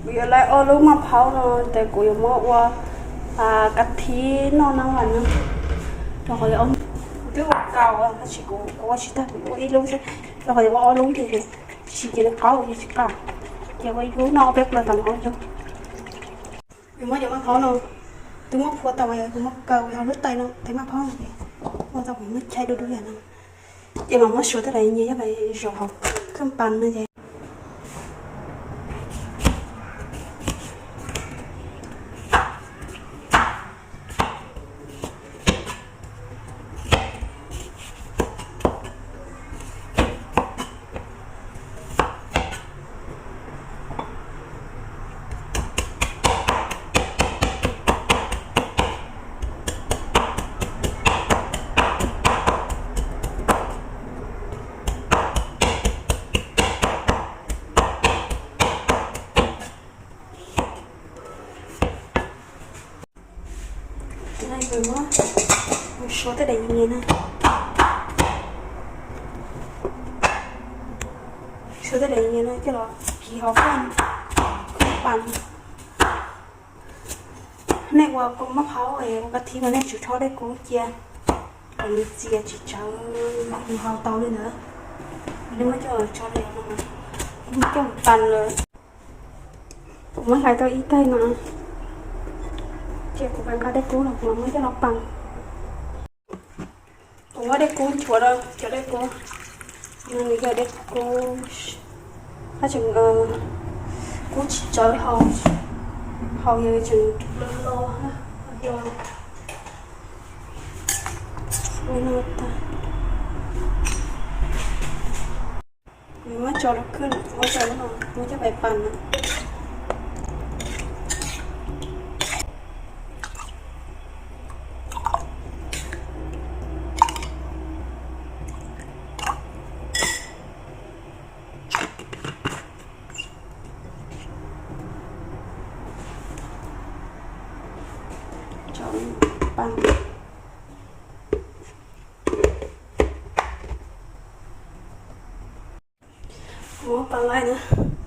Kuv yuav lawv ob lub maj phaub no ces kuv yuav muab ua kav thib noj no na. Rau qhov twb ua kaus tab sis kuv ua tsis tag, kuv ua ib lub xwb. Rau qhov yuav ua ob lub ces tsis ces nws qaub ces tsis kam. Ces ua ib lub noj peb plaws tau nws ob lub. Kuv muab cov maj phaub no, twb muab phua tau, kuv muab kaw ua lub tais no, tais maj phaub no ces ua tau kuv muab chaij dub dub yam no. Ces mam muab suav tej daim nyias coj mus zom hauv kheej pas no ces. Suav tej daim nyias na. Suav tej daim nyias no coj los kis hauv kheej pas. Nej ua kaus maj phaub es ua kav thib mas nej tsum rho dej kub cia kom nws txias tsis tsawv, nws hau tau li ntawd. Nej muab coj tso li no, muab coj tas lawm. Kuv muab hlais tau ib taig no, ces kuv nqa dej kub los kuv muab coj los pas. Kuv muab dej kub nchuav rau cov dej kub, nws yog dej kub, haj tseem kub tsis tsawv, haus yog tseem loj loj. Kuv muab tso rau khwj, muab tso no, muab coj pais pas no. Tso pas. Kuv muab pas laij na,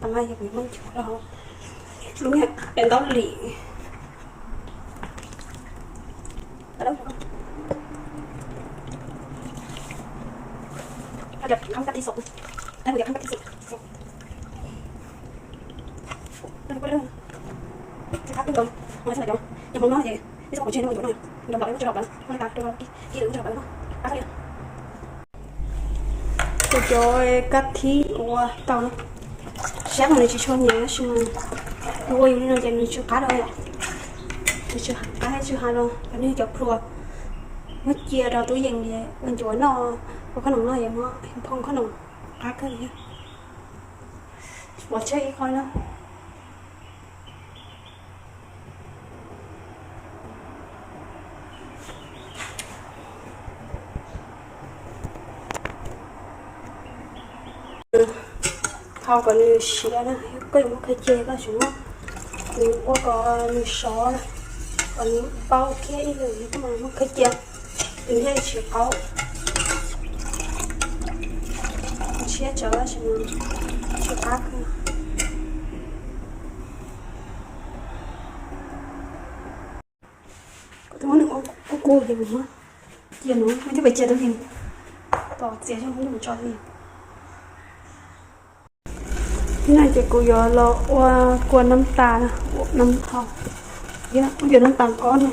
pas laij yog kuv muab nchuav rau hauv lub niag daim ntaub lim. Kuv cov kab thib ua tau na, sab no nws tsis tshua nyias tab sis mas nws ua yus li no ces nws tsw qab rau, nws tsw qab thiab tsw hav los cov niag cov plhuav muab cia rau tub yees ces ua ncuav noj, ua khob noom noj es muab phoo khob noom qab kawg thiab. Pov tseg ib qho na. Thau kom nws siav na, koj yuav muab khaws cia koj tsis muab, nws ua kom nws sov na, kom nws paub kiag ib lwm koj mam muab khaws cia, nws thiaj tsis qaub. Nws siab tsawv tab sis mas tsw qab kawg. Kuv twb muab nws ua kub kub ces kuv muab cia no, muab coj pais cia tau li, tos txias xyoo muab coj mus tso li. Ib no ces kuv yuav los ua kua nab tas, ua nab tas, ua kua nab tas kob no.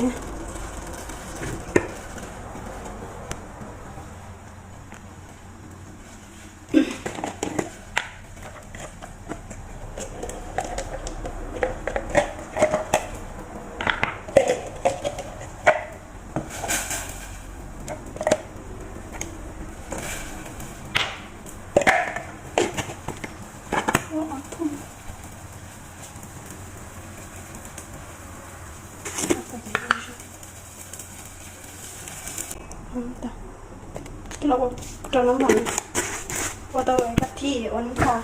Los ua rau nab tas, ua tau kab thib ua nab tas,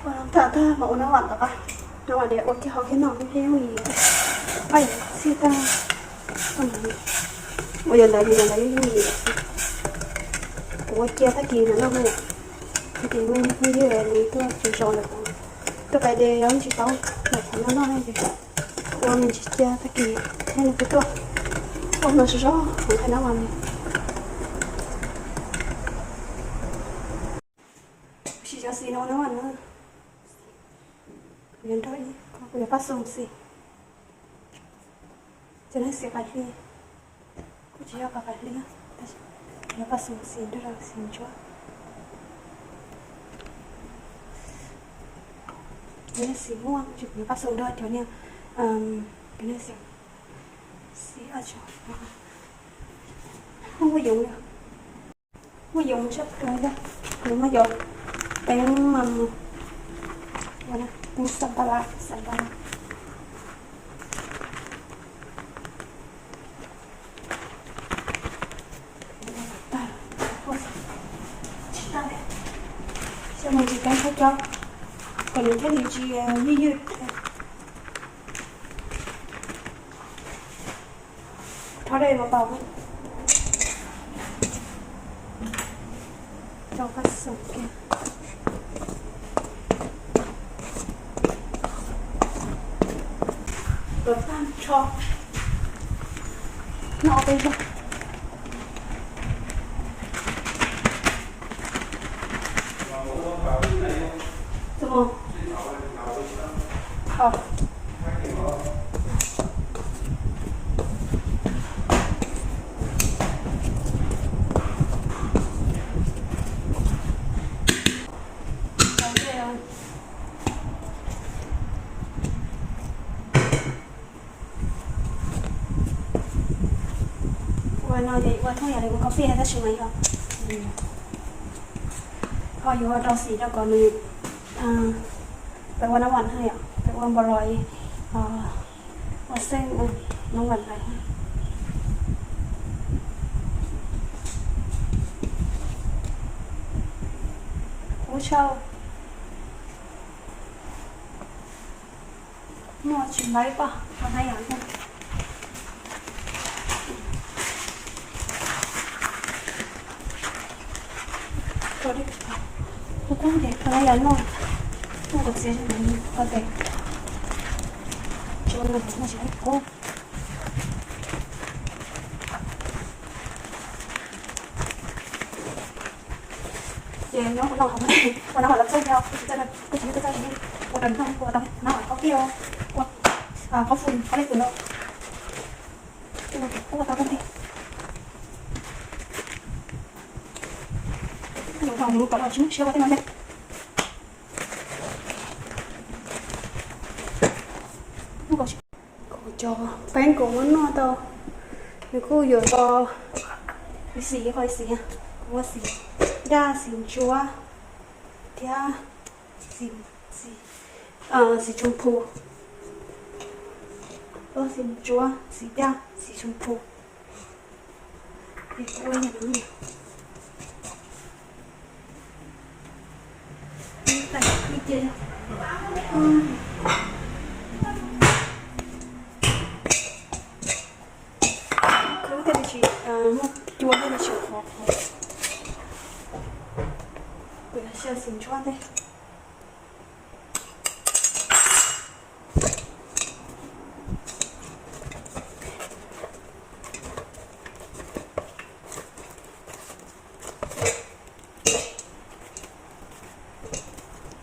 ua nab tas tag mas ua nab tas tom qab, nab tas ua kiag hauv kiag no thiab yooj yim, paj yam txhij tag. Ua yam ntawd yam ntawd yooj yim. Kuv ua cia tag kis ntawd no, tag kis no phooj ywg nws tuaj tsis zoo lawm kuv Tuaj pais de yog tsis tau, lawm qhov no noj ne ces ua me ntsis cia tag kis thiab nws kuj tuaj. Ua no sov sov hauv qhov no mas kuv tsis cov xis no na, kuv yuav nrog ib, kuv yuav pab xoo xis. Cov niag xis qais hli, kuj tsis yog qais hli, tab sis kuv yuav pab xoo xis nrog rau xis ntsuab. Cov niag xis muaj, kuv yuav pab xoo nrog cov niag, cov niag xis, xis, muaj yoov, muaj yoov sab plhu thiab, nws muaj yoov, peeb mas, peeb xam pab lab, xam pab lab. Xyaum mus tsis teeb thawj cov, kom nws thiaj li tsis ywj ywj. Rho dej los npaum, rau qab xoo kiag. Los tag nrho. Noj peb zaug. Ua no ces ua thooj yam li ua coffee tab sis mas yog ho yuav ua rau xim rau kom nws, peb ua nab vam na yom, peb ua npaum los ua xeej nab vam lawm. Kuv tshau. Muaj tsis laib paj, rau hnab yam no. Kuv kuj ces rau hnab yam no, kuj kov txiav ko tes, tsis ua no kuv muaj tsis laib kuv. Ces nyob ua no, ua no los txawj yog kuv tsis txawj, kuv tsis txawj ua rau noj, ua tau noj qaub kib, ua qaub fwm, qaub lej fwm no. Ua tau rau ti. Ua tau nws kom los tsis muaj siab ua tej no thiab. Kuv cov peeb kuv muab noj tau, nws kuj yuav tau ib xis, qhov ib xis, kuv ua xis daj, xis ntsuab thiab xis, xis, xis tsoo phu, xis ntsuab, xis daj, xis tsoo phu. Khwb thiaj li tsis muaj cua thiaj li tsis qhuav qhuav. Kuv yuav xyaw xis ntsuab ntej.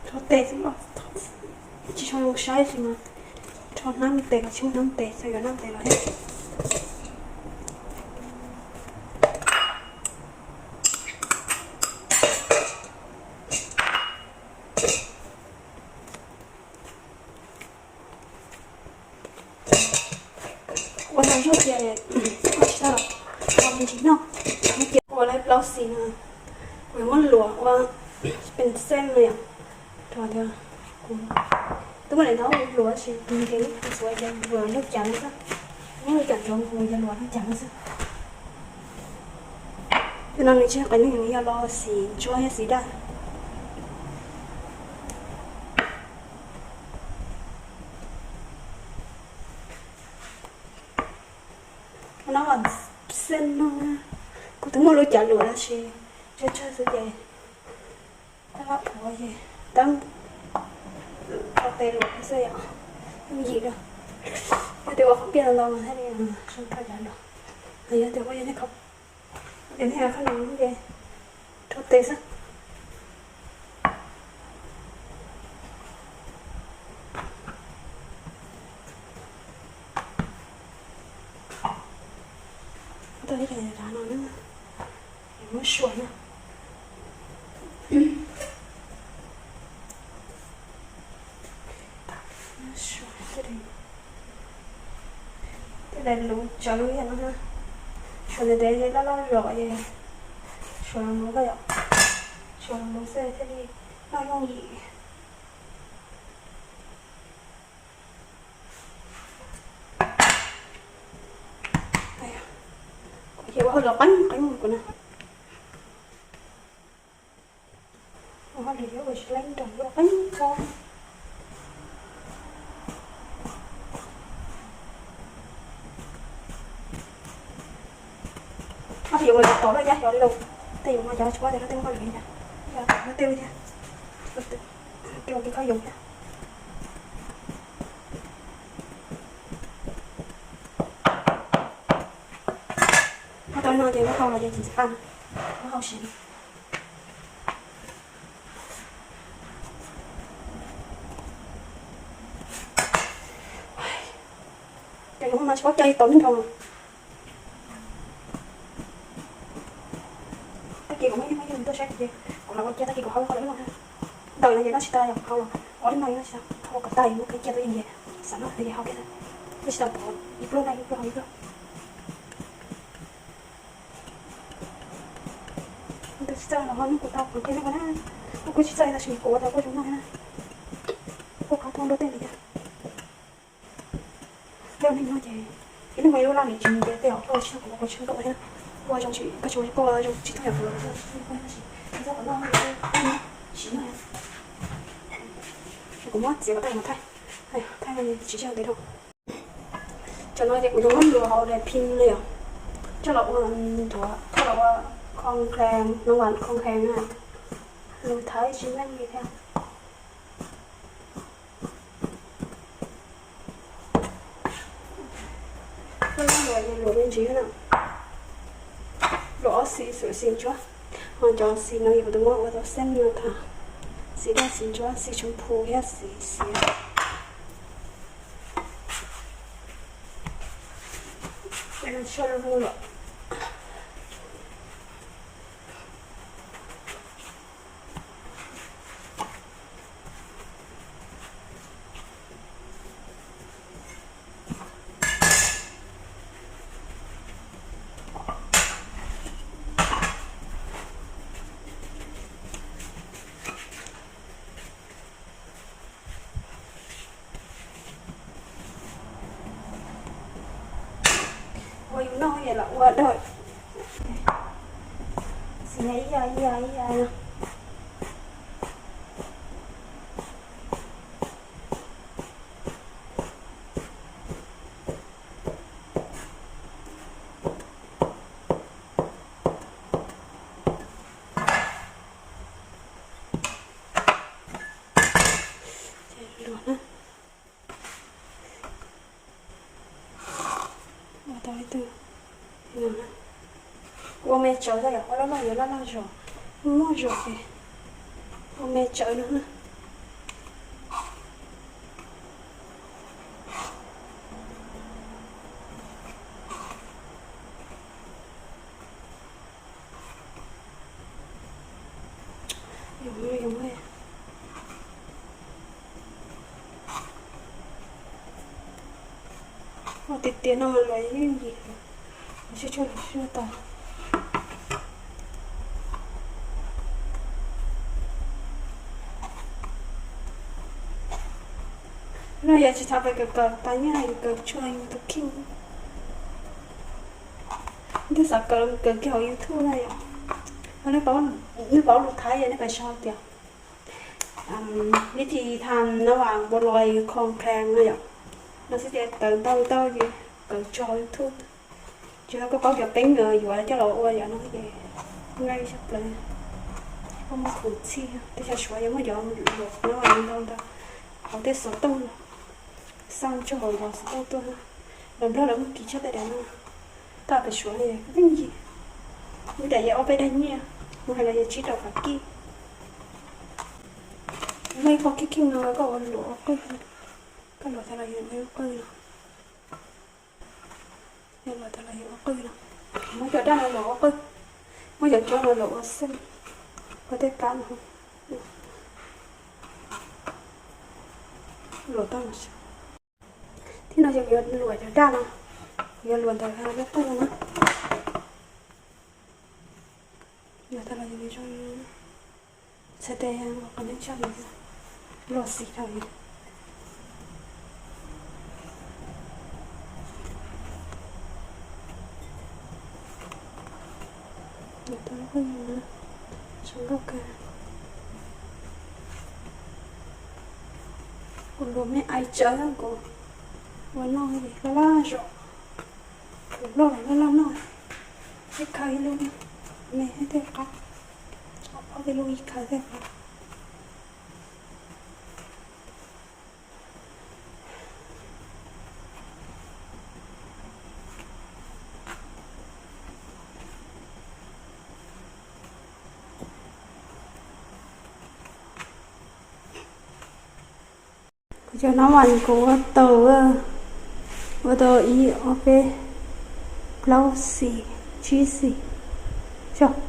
Rho tes xwb los tsis tshua zoo saib tab sis mas rho hnab tes los tsis muaj hnab tes, xyov yuav hnab tes los thiab. Ua tau zog ces ua tsis tau los ua me ntsis noj. Ces ua lawm plaub xis no, kuv yuav muab luam ua pes xeej no yom. Rau tias kuv twb muaj daim ntaub luam tab sis kuv nkees kuv tsuav ces luam lub cas no xwb. Muab lub cas tsuav kuv ces luam lub cas no xwb. Cov no nws tsis yog qe neeg, nws yog los xim ntsuab thiab xim daj. Ua no mas xeej no, kuv twb muaj lub cas luam tab sis tsawg tsawg xwb ces tab lab ua ces tab Tes luam xwb yom, yooj yim lawm. Yog tias ua qhov piaj ntau ntau mas thiaj li zoo tau cov luam. Yog tias ua yog nej qhov, yog nej qhov no ces rau tes xwb. Tau ib daim no na, muab suav na. Tej daim luv tsawv no, suav ntev ntev loj loj zom es suav luv ko yom, suav luv xwb thiaj li noj yooj yim. Kuv ces ua hauj lwm qeeb qeeb kuv na. Ua hauj lwm yuav ua tsis leej nrog yuav qeeb ko. Hauj lwm ua tau lawm yog xyov li lawm, tej yus mas cov tsis paub tias luag tej muaj hauj lwm li cas, yog luag tej thiab, tej ua kev khaub yoos thiab. Muab tau li no ces muab hau los ces tsis txaus qab, muab hau siav. Ces kuv mas tsis paub cai tau nrho. Tag kis kuv muab ib pliag tuaj saib ces kuv los ua cia, tag kis kuv hau ib qho lawm no. Ntawm no ces noj tsis tau, yog kuv hau los ua li no noj tsis tau, hau kom tag muab qhib cia tuaj yeej ces xam noj ces hau kiag, twb tsis tau pov ib pluag na, ib pluag hau ib pluag. Tus tsis txawj los ho nug kuv tau, kuv thiaj nug na. Kuv kuj tsis txawj tab sis kuv ua tau kuj zoo noj na. Kuj qab thoob nruab tej li cas. Tej neeg no ces ib leeg ua ib lub laj li tsis mus ces tej zaum kuj tsis tau, kuv kuj tsis tau thiab. Ua zoo tsis, koj tsis ua koj ua zoo tsis tau yam kuv ua, tab sis txhob kom noj, siv noj. Kuv muab txiav kom tag mus thaij, thaij tsis tsis ntev dhau. Cov no ces kuv yuav muab lus hauv daim phim li os, coj los ua nthuav, coj los ua khon khees, noo vas khon khees na, lus thaiv tsis meej li thiab. Luam me ntsis na, luam ob xis xum xis ntsuab, ho cov xis no yog kuv tus muab ua tau xeeb no tag, xis daj xis ntsuab xis tshoov phu thiab xis xiav. Ua yus noj es los ua dawm, xis ib yam ib yam ib yam. Luag na. Ua tau ib tug no na. Ua me tsawv xwb yom, ua loj loj yuav loj loj zog, muaj zog ces ua me tsawv no na. Ua tiag tiag no mas luag yeej yim, sib tshuaj sib tshuaj tau. No yog tsis xav pais kawm kawm tau nyiaj, kawm tshuaj yus tus kheej. Twb xav kawm, kawm kiag hauv YouTube na yom. Nej paub lus Thaib, nej pais sau tias vib thi tham nab vas npua luas khon khees no yom. No xwb tias kawm ntau ntau ces kawm tso hauv YouTube. Tsis yog koj paub cov peeb yuav coj los ua yom no ces nqaij tshaj plaws. Koj muaj khum txhij, teb chaws Suav yog muaj cov luam nab vas ntau ntau. Hauv tej xov tooj, xa tso hauv xov tooj tuaj. Los Nplog lawv muaj kis tshaj daim no, tau pem Suav li peb yim, ib daim yog ob peb daim nyiaj, mus hais los yog tsib rau phav kij. Muaj ib qho kheej kheej no koj ua luam ua qwj, koj luam tag los yog ua qwj no. Yog luam tag los yog ua qwj no. Muab cov daj no luam ua qwj, muab cov cov no luam ua xwj, ua tej pab no. Luam tau. Thib no ces kuv yuav luam cov daj no, kuv yuav luam ntawm no peb qwj no na. Luam tag los yog zoo, txhais tes qhov neeg tshaj li, luam xis dhau li. Luam tau lub qwj zoo nkauj kawg. Kuv luam me aiv tsawv, kuv ua noj laj laj zom, kuv loj los laj laj noj. Ib khaws ib lub me thiaj qab, ob peb lub ib khaws thiaj qab. Kuv cov nab vas kuv ua tau, ua tau ib ob peb plaub xis tsib xis,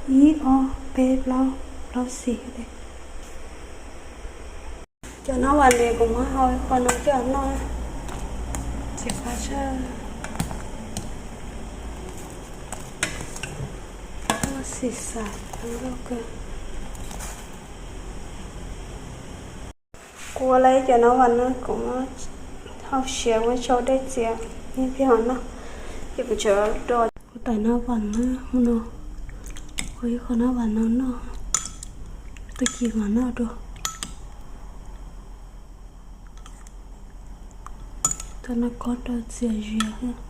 ib ob peb plaub, plaub xis. Cov nab vas ne kuv muab hau ib qho no coj noj, txiv qab tshaj, xis xas nkauj kawg. Kuv ua lawm cov nab vas no kuv muab hau siav muab tsau dej txias ib pliag ho noj. Ces kuv tseem do kuv tais nab vas na, mus no, ua ib qho nab vas no noj, tag kis mam noj dua. Tau noj kob rau txias zias.